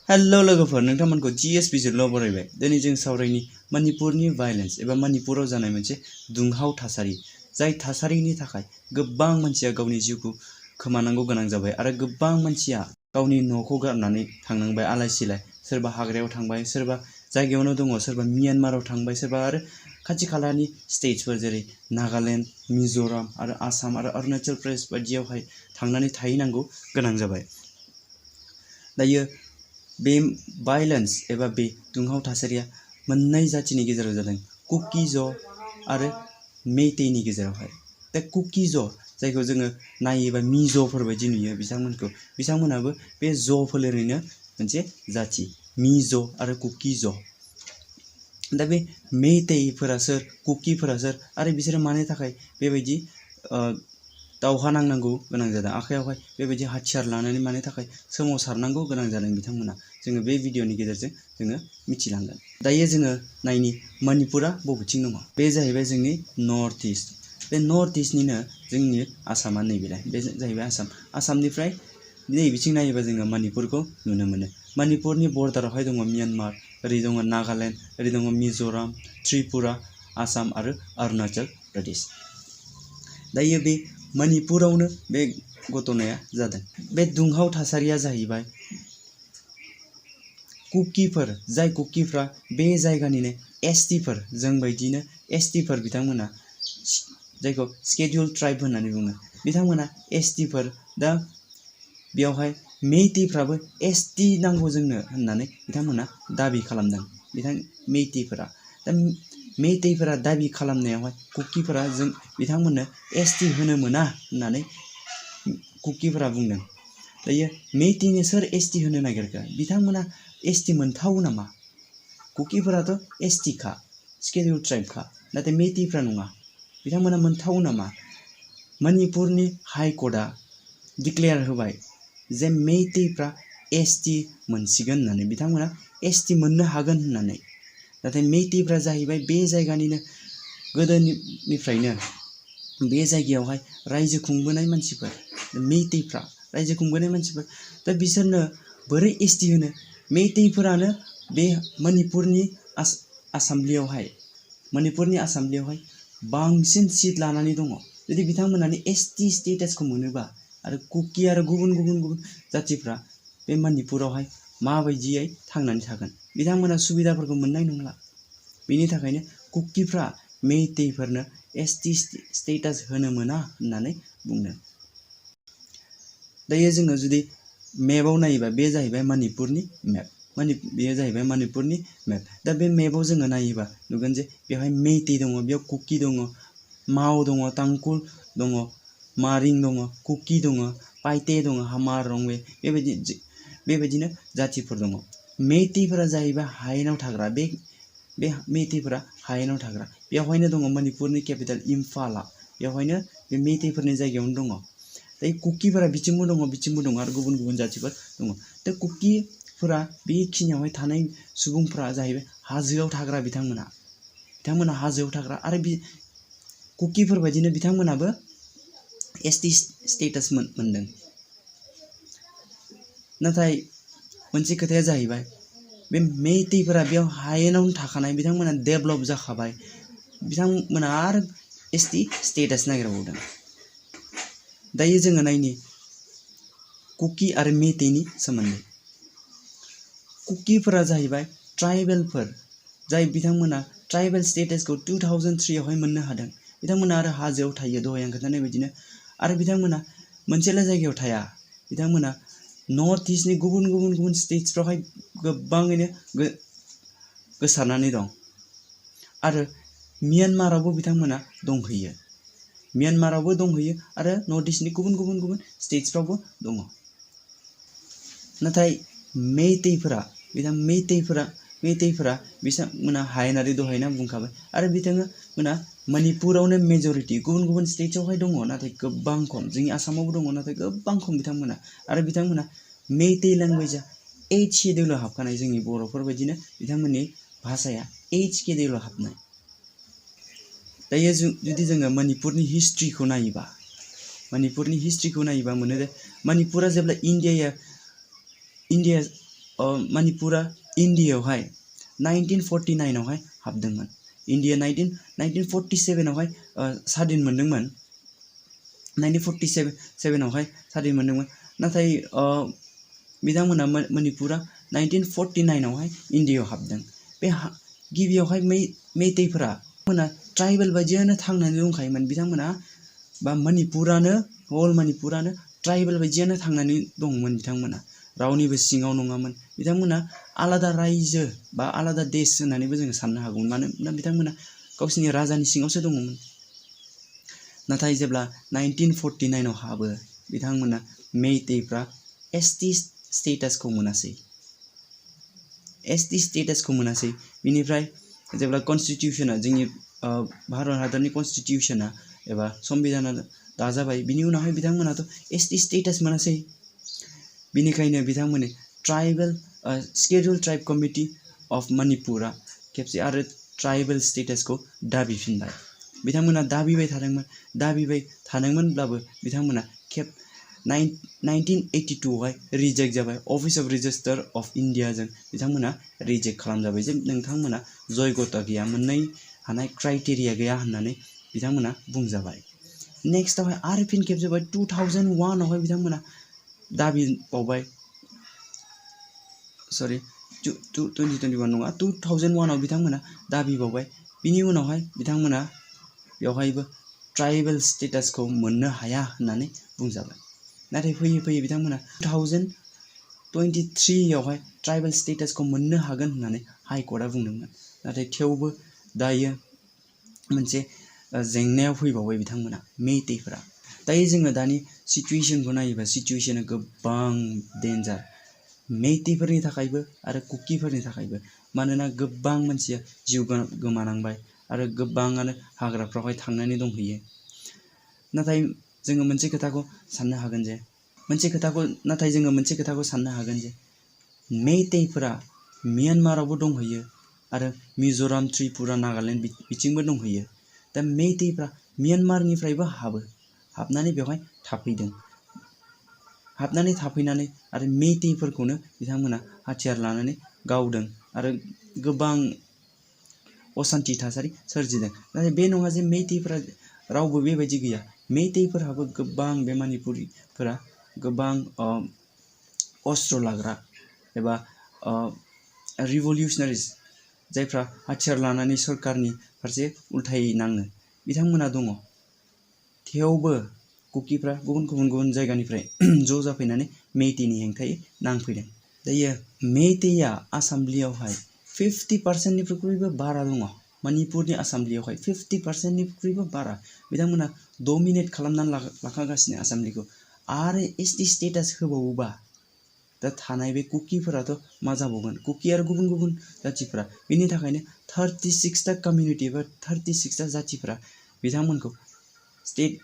Hello लोगोफोर नोंथांमोनखौ जिएसबिजिरलु बरायबाय। दिनै जों सावरायनि मणिपुरनि भायलेन्स एबा मणिपुराव जानाय मोनसे दुंहाव थासारि जाय थासारिनि थाखाय गोबां मानसिया गावनि जिउखौ खोमानांगौ गोनां जाबाय आरो गोबां मानसिया गावनि न'खौ गारनानै थांनांबाय आलाय सिलाय सोरबा हाग्रायाव थांबाय सोरबा जायगायावनो दङ सोरबा म्यानमाराव थांबाय सोरबा आरो खाथि खालानि स्टेट्सफोर जेरै नागालेण्ड मिज'राम आरो आसाम आरो अरुणाचल प्रदेश बायदियावहाय थांनानै थाहैनांगौ गोनां जाबाय। दायो बे भायलेन्स एबा बे दुंहाव थासारिया मोननै जातिनि गेजेराव जादों कुकी-जो आरो मेइतेइनि गेजेरावहाय। दा कुकी-जो जायखौ जोङो नायोबा मिज'फोर बायदि नुयो बिथांमोनाबो बे ज' फोलेरनिनो मोनसे जाति मिज' आरो कुकी-जो। दा बे मेइतेइफोरा सोर कुकीफोरा सोर आरो बिसोरो मानि थाखाय बेबायदि दावहा नांनांगौ गोनां जादों आखायावहाय बेबायदि हाथियार लानानै मानि थाखाय सोमावसारनांगौ गोनां जादों बिथांमोना जोङो बे भिडिअनि गेजेरजों जोङो मिथिलांगोन। दायो जोङो नायनि मणिपुरा बबेथिं दङ। बे जाहैबाय जोंनि नर्थ इस्ट। बे नर्थ इस्टनिनो जोंनि आसामा नैबेलाय बे जाहैबाय आसामनिफ्राय नै बिथिं नायोबा जोङो मणिपुरखौ नुनो मोनो। मणिपुरनि बर्डारावहाय दङ म्यानमार, ओरै दङ नागालेण्ड, ओरै दङ मिज'राम, त्रिपुरा, आसाम आरो अरुणाचल प्रदेश। दायो बे मणिपुरावनो बे घटनाया जादों। बे दुंहाव थासारिया जाहैबाय कुकीफोर जाय कुकीफ्रा बे जायगानिनो एसटिफोर जों बायदिनो एसटिफोर बिथांमोना जायखौ स्केड्युल ट्राइब होननानै बुङो बिथांमोना एसटिफोर। दा बेयावहाय मेइतेइफ्राबो एसटि नांगौ जोंनो होननानै बिथांमोना दाबि खालामदों मेइतेइफोरा। दा मेइतेइफोरा दाबि खालामनायावहाय कुकीफोरा जों बिथांमोननो एसटि होनो मोना होननानै कुकीफोरा बुंदों। दायो मेइतेइनो सोर एसटि होनो नागिरखो बिथांमोना एसटि मोनथावो नामा? कुकीफोराथ' एसटिखा स्केड्युल ट्राइबखा नाथाय मेइतेइफ्रा नङा बिथांमोना मोनथावो नामा? मणिपुरनि हाइकर्टआ डिक्लेयार होबाय जे मेइतेइफ्रा एसटि मोनसिगोन होननानै बिथांमोना एसटि मोननो हागोन होननानै। नाथाय मेइतेइफ्रा जाहैबाय बे जायगानिनो गोदोनिफ्रायनो बे जायगायावहाय रायजो खुंबोनाय मानसिफोर मेइतेइफ्रा रायजो खुंबोनाय मानसिफोर। दा बिसोरनो बोरै एसटि होनो? मेइतेइफोरानो बे मणिपुरनि आसेम्ब्लियावहाय बांसिन सिट लानानै दङ। जुदि बिथांमोनानो एसटि स्टेटासखौ मोनोबा आरो कुकी आरो गुबुन जातिफ्रा बे मणिपुरावहाय माबायदियै थांनानै थागोन? बिथांमोना सुबिदाफोरखौ मोननाय नंला। बेनि थाखायनो कुकीफ्रा मेइतेइफोरनो एसटि स्टेटास होनो मोना होननानै बुंदों। दायो जोङो जुदि मेपआव नायोबा बे जाहैबाय मणिपुरनि मेप। बेयो जाहैबाय मणिपुरनि मेप। दा बे मेपआव जोङो नायोबा नुगोन जे बेवहाय मेइतेइ दङ, बेयाव कुकी दङ, माव दङ, तांकुल दङ, मारिं दङ, कुकी दङ, पाइते दङ, हामार रंवे बेबायदिनो जातिफोर दङ। मेइतेइफोरा जाहैबाय हायेनाव थाग्रा। बे मेइतेइफोरा हायेनाव थाग्रा। बेवहायनो दङ मणिपुरनि केपिटेल इम्फालआ। बेवहायनो बे मेइतेइफोरनि जायगायावनो दङ। दायो कुकीफोरा बिथिंबो दङ आरो गुबुन जातिफोर दङ। दा कुकीफोरा बेखिनियावहाय थानाय सुबुंफोरा जाहैबाय हाजोआव थाग्रा बिथांमोना हाजोआव थाग्रा आरो कुकीफोर बायदिनो बिथांमोनाबो एसटि स्टेटास मोनदों। नाथाय मोनसे खोथाया जाहैबाय बे मेइतेइफोरा बेयाव हायेनावनो थाखानाय बिथांमोना डेभेलप जाखाबाय बिथांमोना आरो एसटि स्टेटास नागिरबावदों। दायो जोङो नायनि कुकी आरो मेइतेइनि सोमोन्दै। कुकीफोरा जाहैबाय ट्राइबेलफोर जाय बिथांमोना ट्राइबेल स्टेटासखौ 2003 आवहाय मोननो हादों। बिथांमोना आरो हाजोआव थायो दहाय आं खोन्थानाय बायदिनो। आरो बिथांमोना मोनसेल' जायगायाव थाया। बिथांमोना नर्थ इस्टनि गुबुन स्टेट्सफ्रावहाय गोबाङैनो गोसारनानै दं। आरो म्यानमारावबो बिथांमोना दंहैयो। आरो नर्थ इस्टनि गुबुन स्टेट्सफ्रावबो दङ। नाथाय मेइतेइफोरा बिथांमोना हायेनारि दहायनो आं बुंखाबाय आरो बिथांमोना मणिपुरावनो मेजरिटि गुबुन स्टेट्सआवहाय दङ नाथाय गोबां खम। जोंनि आसामावबो दङ नाथाय गोबां खम बिथांमोना। आरो बिथांमोना मेइतेइ लेंगुवेजआ 8 शेड्युलाव हाबखानाय जोंनि बर'फोर बायदिनो बिथांमोननि भाषाया 8 शेड्युलाव हाबनाय। दायो जुदि जोङो मणिपुरनि हिस्ट्रिखौ नायोबा मोनो जे मणिपुरा जेब्ला इन्डिया मणिपुरा इन्डियायावहाय 1949 आवहाय हाबदोंमोन। इन्डिया 1947 आवहाय स्वाधीन मोनदोंमोन। 1947 आवहाय स्वाधीन मोनदोंमोन। नाथाय बिथांमोना मणिपुरा 1949 आवहाय इन्डियायाव हाबदों। बे गिबियावहाय मेइतेइफोरा ट्राइबेल बायदियानो थांनानै दंखायोमोन। बिथांमोना बा मणिपुरानो होल मणिपुरानो ट्राइबेल बायदियानो थांनानै दंमोन। बिथांमोना रावनिबो सिङाव नङामोन। बिथांमोना आलादा रायजो बा आलादा देश होननानैबो जोङो साननो हागौमोन। मानोना बिथांमोना गावसिनि राजानि सिङावसो दङमोन। नाथाय जेब्ला 1949 आव हाबो बिथांमोना मेइतेइफ्रा एसटि स्टेटासखौ मोनासै। एसटि स्टेटासखौ मोनासै। बिनिफ्राय जेब्ला कनस्टिटिउसना जोंनि भारत हादरनि कनस्टिटिउसना एबा संबिधाना दाजाबाय बिनि उनावहाय बिथांमोनाथ' एसटि स्टेटास मोनासै। बिनिखायनो बिथांमोननि tribal schedule tribe committee of Manipura खेबसे आरो ट्राइबेल स्टेटासखौ दाबिफिनबाय। बिथांमोना दाबिबाय थादोंमोनब्लाबो बिथांमोना 1982 आवहाय रिजेक्ट जाबाय। अफिस अफ रेजिस्टार अफ इन्डियाजों बिथांमोना रिजेक्ट खालामजाबाय जे नोंथांमोना जयगता गैया, मोननै हानाय क्राइटेरिया गैया होननानै बिथांमोना बुंजाबाय। नेक्स्टआवहाय आरो फिन खेबसेबाय 2001 आवहाय बिथांमोना दाबि बावबाय। 2021 नङा 2001 आव बिथांमोना दाबि बावबाय। बिनि उनावहाय बिथांमोना बेवहायबो ट्राइबेल स्टेटासखौ मोननो हाया होननानै बुंजाबाय। नाथाय फैयै फैयै बिथांमोना 2023 आवहाय ट्राइबेल स्टेटासखौ मोननो हागोन होननानै हाइकर्टआ बुंदोंमोन। नाथाय थेवबो दायो मोनसे जेंनायाव फैबावबाय बिथांमोना मेइतेइफोरा। दायो जोङो दानि सिचुवेसनखौ नायोबा सिचुवेसना गोबां डेन्जार मेइतेइफोरनि थाखायबो आरो कुकिफोरनि थाखायबो। मानोना गोबां मानसिया जिउ गोमानांबाय आरो गोबाङानो हाग्राफ्रावहाय थांनानै दंहैयो। नाथाय जोङो मोनसे खोथाखौ साननो हागोन जे मेइतेइफोरा म्यानमारावबो दंहैयो आरो मिज'राम, त्रिपुरा, नागालेण्ड बिथिंबो दंहैयो। दा मेइतेइफ्रा म्यानमारनिफ्रायबो हाबनानै बेवहाय थाफैदों। हाबनानै थाफैनानै आरो मेइतेइफोरखौनो बिथांमोना हाथियार लानानै गावदों आरो गोबां असान्थि थासारि सोरजिदों। नाथाय बे नङा जे मेइतेइफोरा रावबो बेबायदि गैया। मेइतेइफोरहाबो गोबां बे मणिपुरिफोरा गोबां अस्त्र लाग्रा एबा रिभलिउसनारिस जायफ्रा हाथियार लानानै सरकारनि फारसे उल्थायै नाङो बिथांमोना दङ। थेवबो कुकिफ्रा गुबुन जायगानिफ्राय ज' जाफैनानै मेइतेइनि हेंथायै नांफैदों। दायो मेइतेइया आसामब्लियावहाय 50%निख्रुइबो बारा दङ। मणिपुरनि आसामब्लियावहाय 50%निख्रुइबो बारा। बिथांमोना डमिनेट खालामनानै लाखागासिनो आसामब्लिखौ। आरो एसटि स्टेटास होबावोबा दा थानाय बे कुकिफोराथ' मा जाबावगोन? कुकि आरो गुबुन जाथिफ्रा। बेनि थाखायनो 36टा कमिउनिटि एबा 36टा जाथिफ्रा बिथांमोनखौ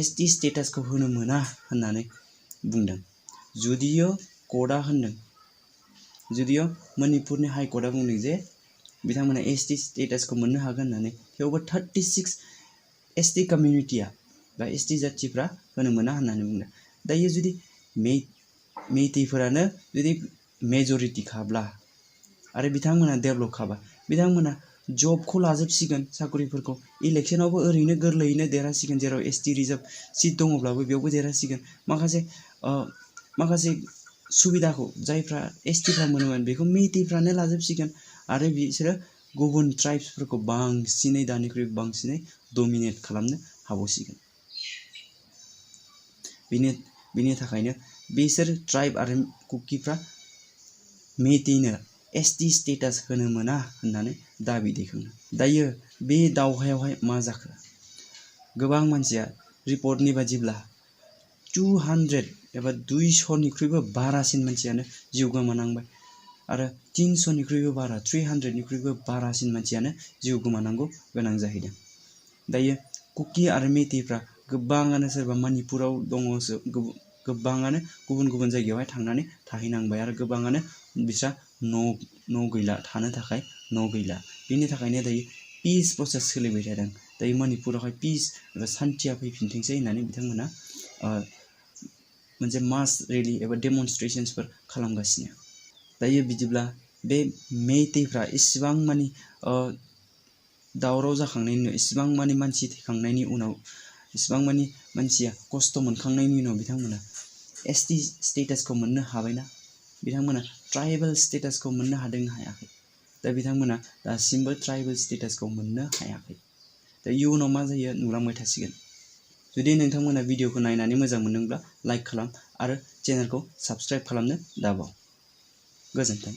एसटि स्टेटासखौ होनो मोना होननानै बुंदों। जुदिय' मणिपुरनि हाइकर्टआ बुंदों जे बिथांमोना एसटि स्टेटासखौ मोननो हागोन होननानै, थेवबो 36 एसटि कमिउनिटिया बा एसटि जाथिफ्रा होनो मोना होननानै बुंदों। दायो जुदि मेइतेइफोरानो जुदि मेजरिटि खाब्ला आरो बिथांमोना डेभलप खाबा बिथांमोना जबखौ लाजोबसिगोन, साख्रिफोरखौ इलेक्सनावबो ओरैनो गोरलैयैनो देरहासिगोन। जेराव एसटि रिजार्भ सिट दङब्लाबो बेयावबो देरहासिगोन। माखासे सुबिदाखौ जायफ्रा एसटिफ्रा मोनोमोन बेखौ मेइतेइफ्रानो लाजोबसिगोन आरो बिसोरो गुबुन ट्राइब्सफोरखौ दानिख्रुइ बांसिनै डमिनेट खालामनो हाबावसिगोन। बिनि थाखायनो बिसोर ट्राइब आरो कुकिफ्रा मेइतेइनो एसटि स्टेटास होनो मोना होननानै दाबि दैखाङो। दायो बे दावहायावहाय मा जाखो? गोबां मानसिया रिपर्टनि बादिब्ला 200 एबा 200निख्रुइबो बारासिन मानसियानो जिउ गोमानांबाय आरो 300निख्रुइबो बारा 300निख्रुइबो बारासिन मानसियानो जिउ गोमानांगौ गोनां जाहैदों। दायो कुकि आरो मेइतेइफ्रा गोबाङानो सोरबा मणिपुराव दङ, गोबाङानो गुबुन जायगायावहाय थांनानै थाहैनांबाय आरो गोबाङानो बिस्रा न' गैला, थानो थाखाय न' गैला। बिनि थाखायनो दायो पिस प्रसेस सोलिबाय थादों। दायो मणिपुरावहाय पिस एबा सान्थिया फैफिनथोंसै होननानै बिथांमोना मोनसे मास रेलि एबा डेमनस्ट्रेसन्सफोर खालामगासिनो। दायो बिदिब्ला बे मेइतेइफ्रा इसिबां मानि दावराव जाखांनायनि उनाव इसिबां मानि मानसि थैखांनायनि उनाव इसिबां मानि मानसिया खस्थ' मोनखांनायनि उनाव बिथांमोना एसटि स्टेटासखौ मोननो हाबायना बिथांमोना ट्राइबेल स्टेटासखौ मोननो हादोंना हायाखै दा बिथांमोना दासिमबो ट्राइबेल स्टेटासखौ मोननो हायाखै दा इयुनाव मा जायो नुलांबाय थासिगोन जुदि नोंथांमोना भिडिअखौ नायनानै मोजां मोनदोंब्ला लाइक खालाम आरो चेनेलखौ साबस्क्राइब खालामनो दाबाव गोजोन्थों।